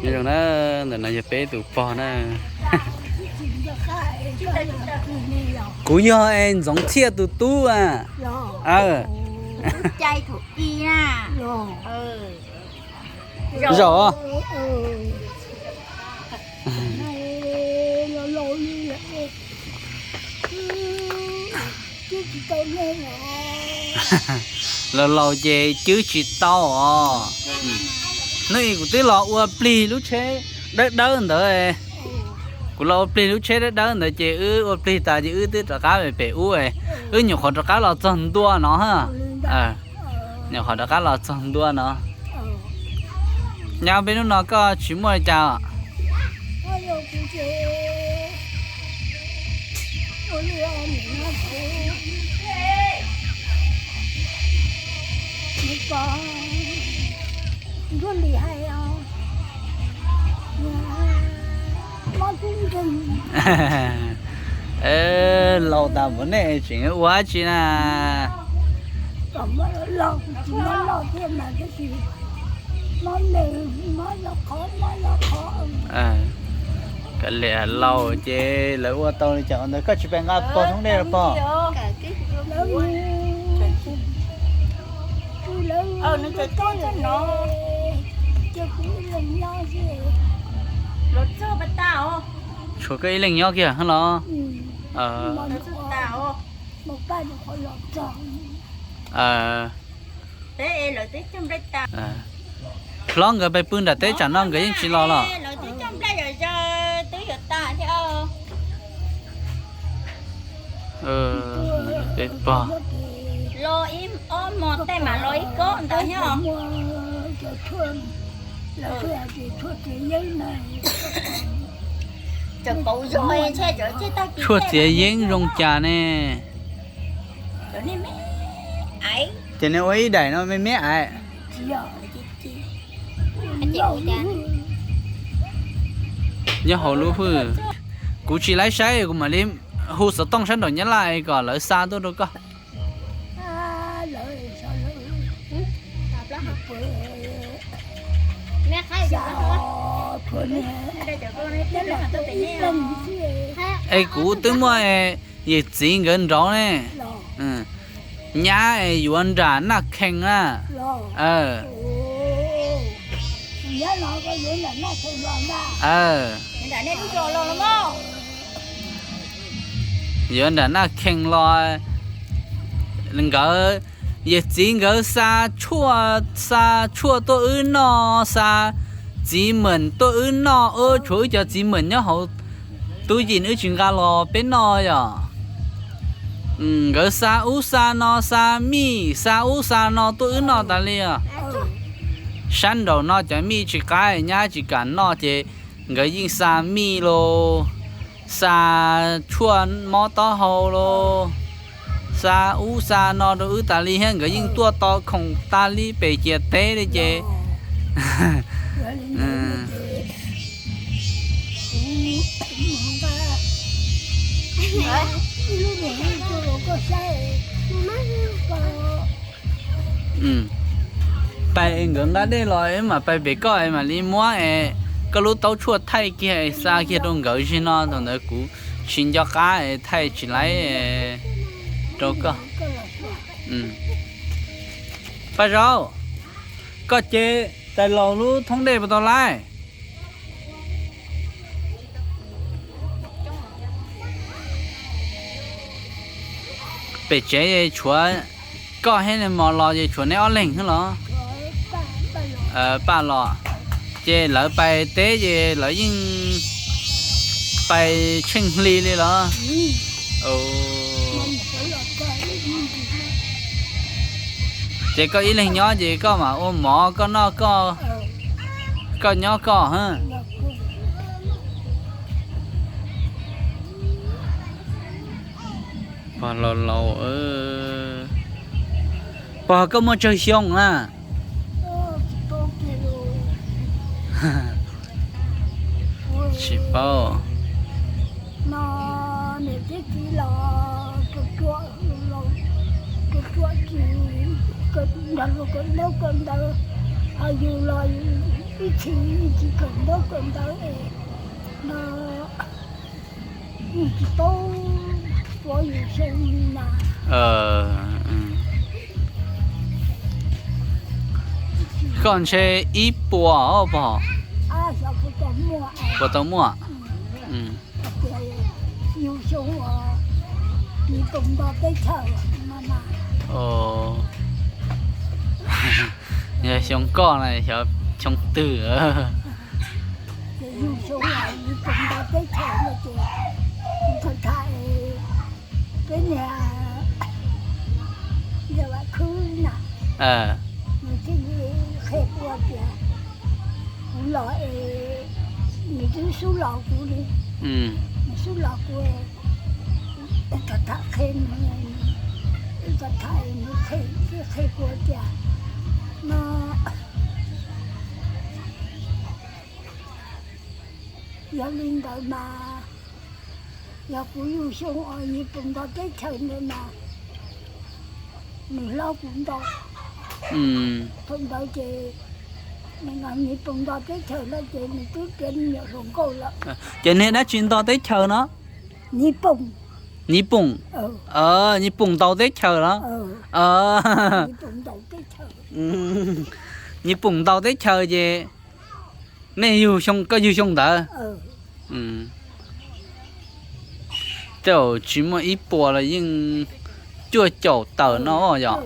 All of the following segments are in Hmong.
Nyob zoo na, ntawm no yog peb tus pog na. Kuv yog es Ntxoov Txhiaj tus tub a. Zaum. Laus laus ces cwb tsis tau os. Hnub ib kuv twb los ua plig lub tsheb dawb dawb ntawd. Kuv los ua plig lub tsheb dawb dawb ntawd ces wb ua plig tas ces wb twb rov qab pem ub. Wb nyuam qhuav rov qab los txog ntua no. Nyuam qhuav rov qab los txog ntua no. Nyab, peb hnub no koj tsis muaj li cas? Laus tas npaum nej tseem ua dab tsi na? Kav liam, laus ces lawv ua tau li cas ua ntawd. Koj tsis pais nqa pog thoob dej los pog? Tshuav koj ib leeg nyob kiag los? Hlob nkawd pais pw nram teb tsam no nkawd yeej tsis los los? Peb pog. Tshuaj txiav yeeb zoo cas ne? Ces nej ua ib daim no me me aiv. Nyob hauv lub hwj, kuv tsis laib saib, kuv mam li hu xov tooj sab nraum Nyab Laj kom lawv xa tuaj rau koj. Es kuv twb muaj yawm txiv nkawd nraud ne. Nyab es yuav nram Naj Khees na. Yuav nram Naj Khees los, nkawd, yawm txiv nkawd xa tshuaj, xa tshuaj tuaj wb noj, xa txiv meem tuaj wb noj, tshuav wb cov txiv meem nyob hauv tub yim wb tsis nqa los peb noj yom. Nkawd xa ub xa no, xa mij, xa ub xa no tuaj wb noj tas li os. Sab nraum no cov mij tsis qab, nyab tsis kam noj ces nkawd yeej xa mij los, xa tshuaj mob taub hau los, xa ub xa no rau wb tas li thiab. Nkawd yeej tuaj to khoom tas li pem ciam teb li ces pais es nkawd nqa dej los es mam pais pem koj es mam li muab es koj lub taub tshuaj thaij kiag es xa kiag rau nkawd zig no. Thaum ntawd kuv tsis nco qab es thaij tsis laib rau koj. Paj Zaub, koj cev tais laus lub thoob dej puas tau laib? Pem tsev tshuav koj thiab nws mos los ces tshuav neb ob leeg xwb los? Paj los, ces lawv pais teb ces lawv yeej pais tsheej hli li los? Ces koj ib leeg nyob ces koj mam ua mov koj noj koj, koj nyob koj. Pog laus laus, pog koj muaj tsawg xyoo na? Tsis paub. Ib txhis tsis kawm ntaub kawm ntawv no, yeej tsis paub puas yus xyoo li na. Koj ntshe ib puas os pog. Puas tau muaj? Yus xyoo uas nws pom nto teb chaws no. Yog xyoo koj na, xyov xyoo twg. Ces yus xyoo uas nws pom nto teb chaws no ces kuv tham tham peb niag yawg Vam Khwb na, nws thiaj li qhia kuv tias kuv los es nws twb xub los kuv li, nws xub los kuv, tham tham qhia nws, tham tham nws qhia, qhia kuv tias no. Yog li ntawd mas, yog kuv yug xyoo uas nws pom nto teb chaws ntawd mas, nws hlob kuv nto. Thaum ntawd ces nws pom nto teb chaws lawm ces nws twb tiav me nyuam hluas nkauj lawm. Ces niag dab tsi nto teb chaws no? Nyiv Poom. Nyiv Poom. Nyiv Poom ntaus teb chaws los? Nyiv Poom ntaus teb chaws ces nej yug xyoo, koj yug xyoo ntawd. Tej zaum tsis muaj ib puas los yeej cuaj caum tawm no yom.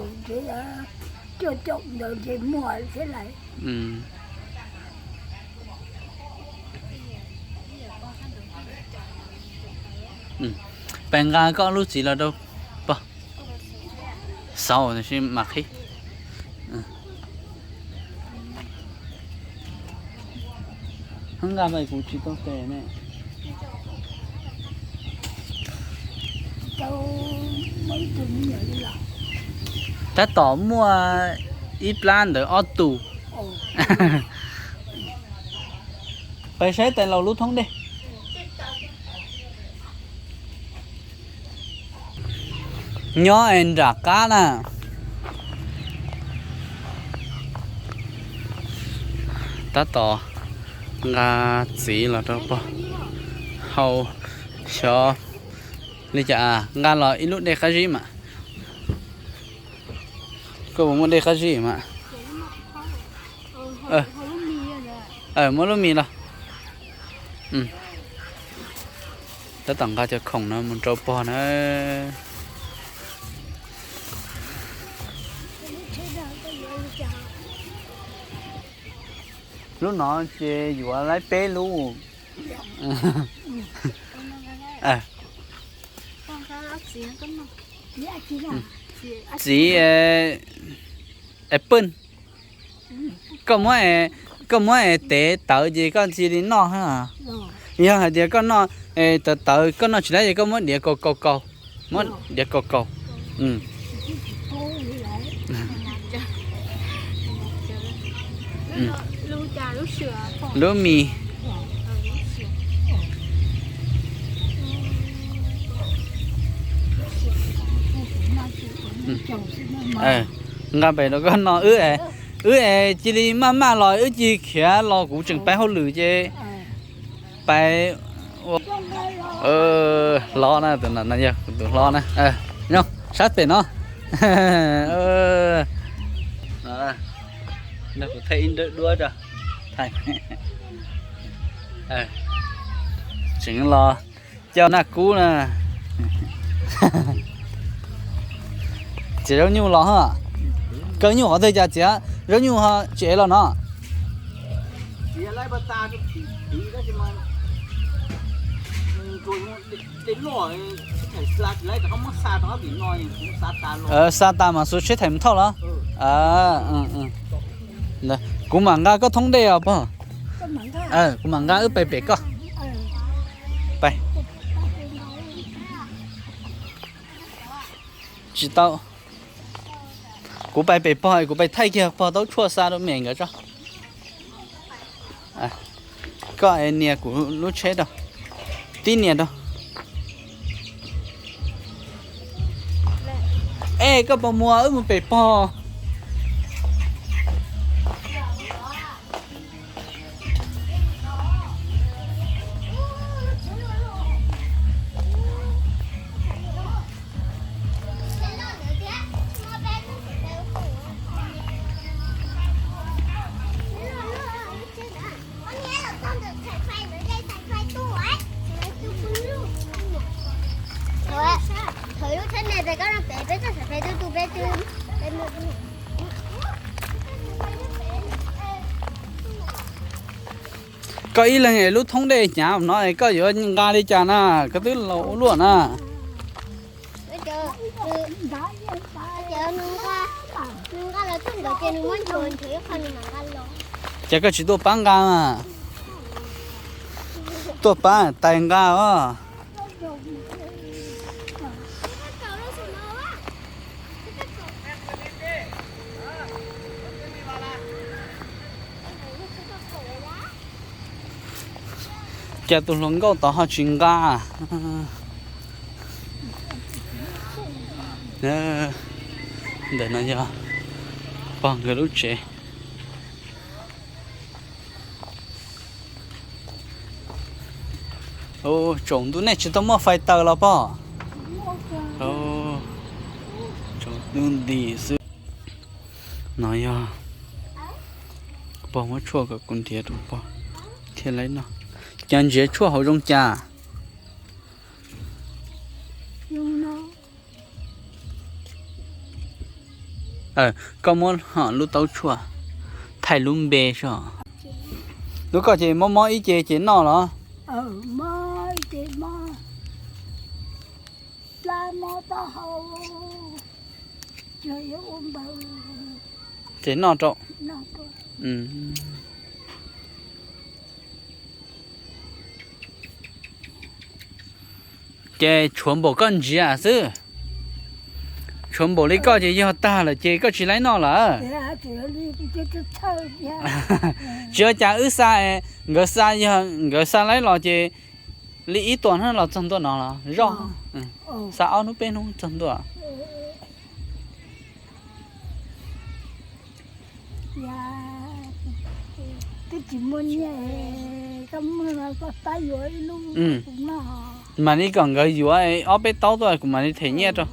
Peb nqa koj lub txiv los rau pog. Xauv mas qhib. Nqa pais kuv tsis tau tes ne. Tab tom muaj ib plab ntawd ob tug. Pais saib tais laus lub thoob dej. Nyob es nram qab na. Tab tom nqa txiv los rau pog hau xyov li cas, nqa los ib lub dej qab zib mas. Koj puas muaj dej qab zib mas? Muab lub mis los. Tab tom nqa cov khoom no mus rau pog na. Lub no ces yuav laib peb lub. Txiv, es pw, koj muab es tev tawv ces koj cia li noj. Yog hais tias koj noj tawv tawv koj noj tsis laib ces koj muab diav kaus kaus kaus, muab diav kaus kaus. Lub mis. Nqa pem rau koj no, wb es cia li maj maj los, wb cia li khiav los, kuv tseem pais hauj lwm ces pais. Hlob na, tus no yog tus hlob na. Nyob sab pem no. Nrog kuv thaij ib nrab duab tso. Tseem los coj Naj Kub na. Txiav zaub nyuj los hos. Kawg nyuj qhov twg cas txiav zaub nyuj ho tsis ev los no? Xa tas mas xuas tsheb thaiv mus thauj los. Kuv mam nqa koj thoob dej os pog. Kuv mam nqa wb pais pem koj. Pais. Tsis tau. Kuv pais pem pog, kuv pais thaij kiag pog taub tshuaj xa rau me nkawd tso. Koj nias kuv lub tsheb rau. Tib nias rau. Ej, koj puas mus, wb mus pem pog. Koj ib leeg es lub thoob dej hnyav no es koj yuav nqa li cas na? Koj twb laus ua luaj na. Ces koj tsis tuaj pab nqa mas. Tuaj pab tais nqa os. Cas tus hluas nkauj tod ho tsis nqa? Ntawm no yog pog nkawd lub tsev. Tsaus ntuj nej tsis tau muaj fais taws los pog? Tsaus ntuj nti xwb. No yog pog muab tshuaj kom kuv nrhiav rau pog thiaj li noj. Cas nrhiav tshuaj hauv zoo cas? Koj muab hom lub taub tshuaj thaij lub npe so. Lub koj ces mob mob ib ce ces noj los? Ces noj rau. Ces tshuav npaum koj ntsiav xwb. Tshuav npaum li koj ces yog tag lawm ces koj tsis laib noj lawm. Tsis ua cas, wb xa, nkawd xa, yog nkawd xa laib los ces li ib tuas hnub los txog ntua no los zoj. Xa ob hnub peb hnub txog ntua. Mam li kom nkawd yuav ob peb taub tuaj kuv mam li them nyiaj rau.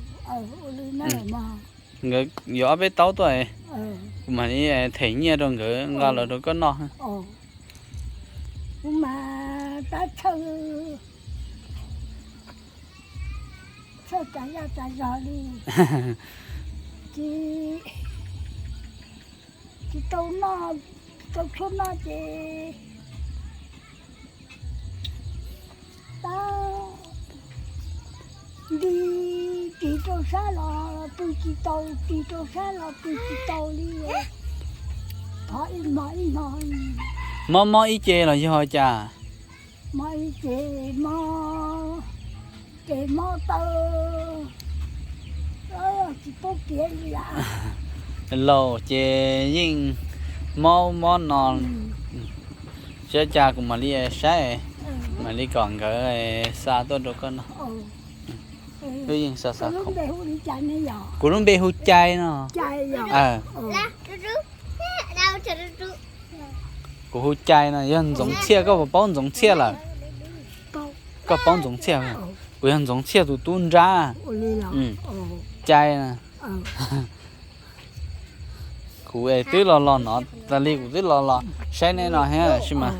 Nkawd yuav ob peb taub tuaj, kuv mam li them nyiaj rau nkawd nqa los rau koj noj. Tsis tau noj, tsis tau tshuaj noj ces tab nti tig rau sab los pw tsis tau, tig rau sab los pw tsis tau li. Thov ib hmo ib hmo. Mob mob ib ce los yog cas? Mob ib ce, mob, ces mob taw, tsis paub piav li. Laus ces yeej mob mob no. Tsis ua cas, kuv mam li saib, mam li kom nkawd xa tuaj rau koj noj. Wb yeej xa xa khoom. Kuv lub npe hu Cai no. Kuv hu Cai no, yog Ntxoov Txhiaj, koj puas paub Ntxoov Txhiaj lawm? Koj paub Ntxoov Txhiaj? Kuv yog Ntxoov Txhiaj tus tub nrab. Cai na. Kuv es twb los los no, tas li kuv twb los los saib neb no thiab sis mas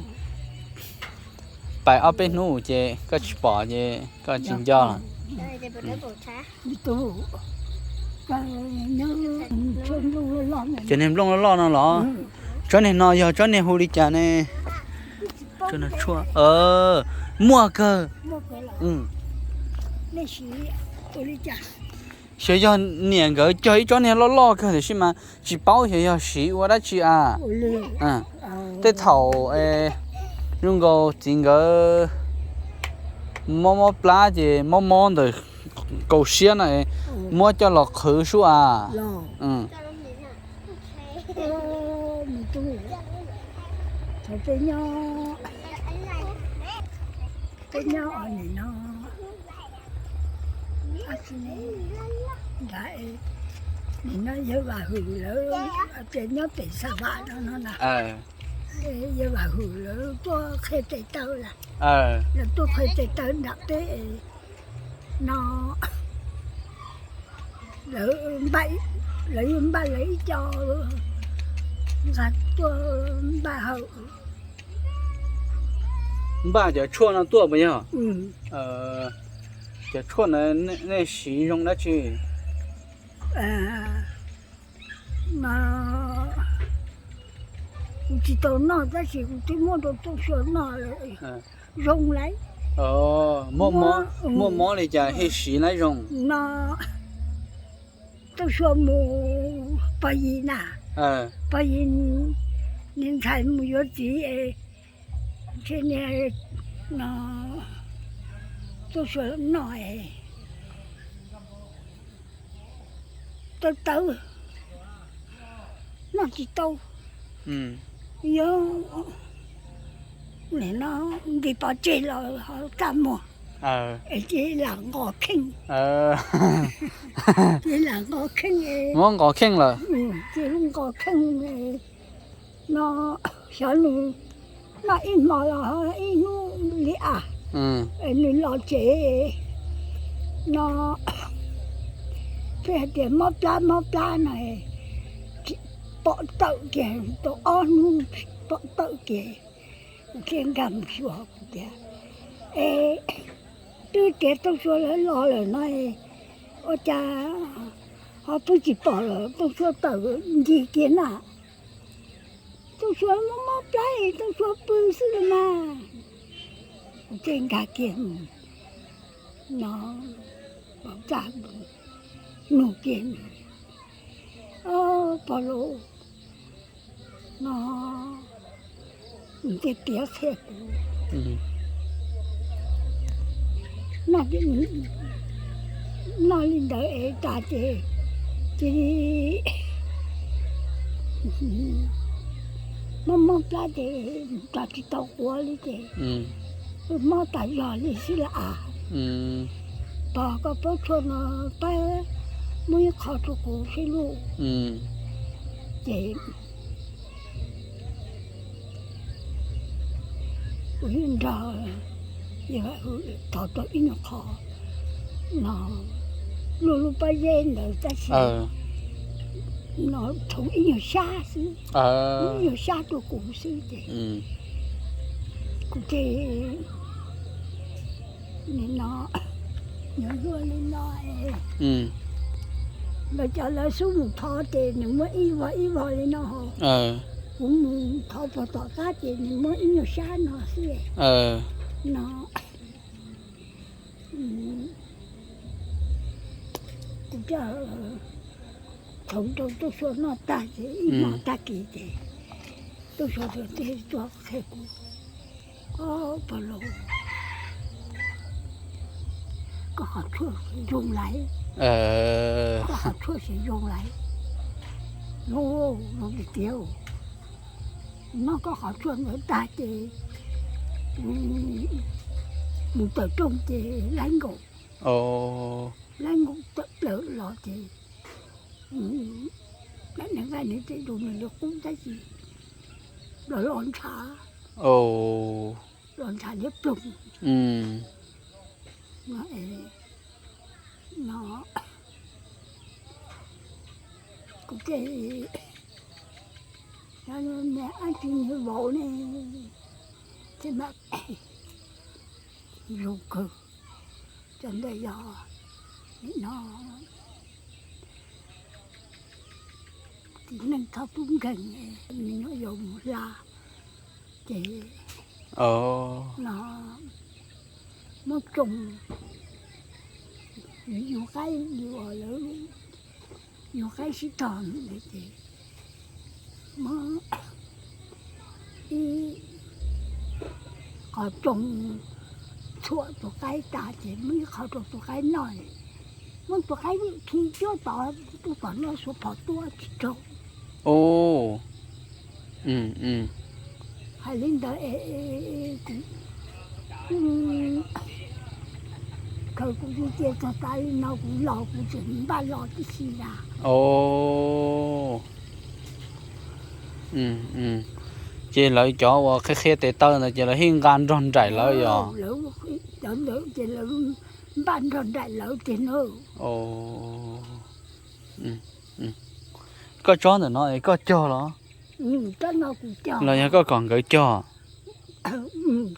pais ob peb hnub ces koj tsis pom ces koj tsis nco lawm. Ces niag nplooj loj loj no los? Tsob niag no yog tsob niag hu li cas ne? Muaj kawg. Xyov yog niam nkawd cog ib tsob niag loj loj kawg tiam sis mas tsis paub xyov yog siv ua dab tsi a. Tej thaum zoo nkaus txiv nkawd mob mob plab ces mob mob ntawm kaus siab no muab coj los qhwv sub a. Nim no yawg Vam Hwm lawv ces nyob pem Xa Vam no no na. Yawg Vam Hwm lawv tuaj qhia tes taw lawm, lawv tuaj qhia tes taw nram teb no. Lawv, lawv yeej npaj lawv ib co nqa tuaj npaj hawm. Npaj cov tshuaj no tuaj puas yog? Cov tshuaj na, nej siv zoo dab tsi? Kuv tsis tau noj tab sis kuv twb muab rau Tub Sua noj lawm, zoo lawm. Muaj mob li cas thiaj siv lawm zoo no? Tub Sua mus pog Yis na, pog Yis niag ntxhais mus yuav txiv es, no, Tub Sua noj es tawv tawv, noj tsis tau, yog nim no nti pov tseg los ho txaj muag es ces lam nqos kheej, ces lam nqos kheej, muab nqos kheej lawm, ces nqos kheej no, xyov nws noj ib hmo los ib hnub li as, nws los tsev no, peb hais tias mob plab mob plab no, pom tawm kiag tau ob hnub, pom tawm kiag, kuv thiaj nkag mus xyuas kuv tias, es twb tias Tub Sua lawv los lawm no, ua cas ho twb tsis pom lawm, Tub Sua tawm ncig kiag na, Tub Sua mob mob plab, Tub Sua pw xwb los mas. Kuv thiaj nkag kiag mus no, pom txaj nug kiag, pog laus, no nws thiaj piav qhia kuv, noj li ntawd es tas ces cia li mob mob plab ces tos tsis tau quav li ces mob tas zog li xwb las as. Pog, koj pab tshuaj no pab muab ib qho rau kuv seb lauj. Ces kuv yeej nrog thov tau ib nyuag qho no, luaj lub pob zeb ntawd tab sis no thaum ib nyuag xyab xwb, ib nyuag xyab rau kuv xwb ces kuv thiaj nim no yuav luaj li no. Lawv cov lawv xub mus thov ces nws muab ib vog ib vog li no ho, kuv mus thov puag tom qab ces nws muab ib nyuag xyab no xwb no. Kuv coj thaum rau Tub Sua noj tag ces ib hmo tag kis ces Tub Sua thiaj tuaj qhia kuv, pog laus, koj qhov tshuaj zoo lawm, koj qhov tshuaj zoo lawm lauj, tiag tiag, noj koj qhov tshuaj ntawd tag ces mus tawm rooj ces laib nkaus, laib nkaus tawm plaws los ces nws nqa nws tes rau nws li qub tab sis los los ntshav, los ntshav liab ploog. No kuv ces niag ab tsi niag vauv ne, ces mas zoo kawg, cov ntawd yog nim no txiv neej txhob tub nkeeg, nws nyuam yaus mus hla ces no muab tsoo, yug qaib, yug lawv, yug qaib sib tog ntawd ces muab ib qho tsoo txhuam tus qaib tas ces muab ib qho rau tus qaib noj, muab tus qaib khi cuab tod, tuaj tom no xuas phom tuaj tsis raug. Hais li ntawd es kuv, khaws kuv tus cia txog tas li no kuv los kuv tseem npaj los tib si na. Ces lawv cov uas qhia qhia tes taw ntawd ces lawv yeej nqa nrog nraim lawv yog? Cov ntawd ces lawv npaj nrog nraim lawv tiag na. Koj tsob ntawm no es koj cog los? Los yog koj kom nkawd cog?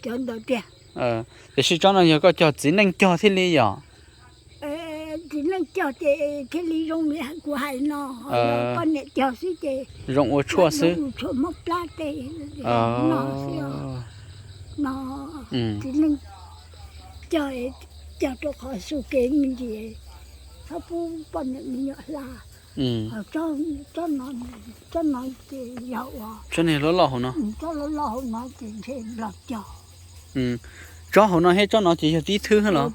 Cov ntawd tiag. Tiam sis tsob no yog koj cog txiv neej cog thiaj li yog? Txiv neej cog ces thiaj li zoo li kuv hais no, poj niam cog xwb ces zoo ua tshuaj xwb, tshuaj muab plab tej no xwb. No txiv neej cog, cog rau qhov su kev me ntsis, txhob pub poj niam me nyuam hla. Tsob no ces yog ua, tsob niag loj loj hauv no, tsob loj loj hauv no ces ntshe los cog. Tsob hauv no thiab tsob no ces yog tib thwb los?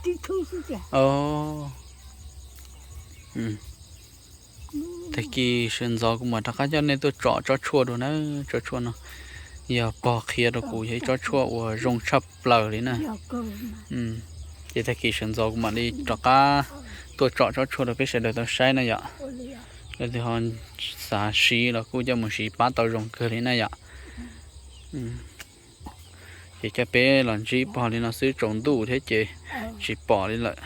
Tag kis sawv ntxov kuv mam rov qab coj nej tuaj tsom tsob tshuaj dua na. Tsob tshuaj no yog pog qhia rau kuv, yog ib tsob tshuaj uas zoo tshaj plaws li na. Ces tag kis sawv ntxov kuv mam li rov qab tuaj tsom tsob tshuaj rau peb sawv daws tau saib na yom. Leej twg ho xav siv los kuj coj mus siv pab tau zoo kawg li na yom. Ces coj peb los ntsib pog li no xwb, tsaus ntuj thiab ces tsis pom li lawm.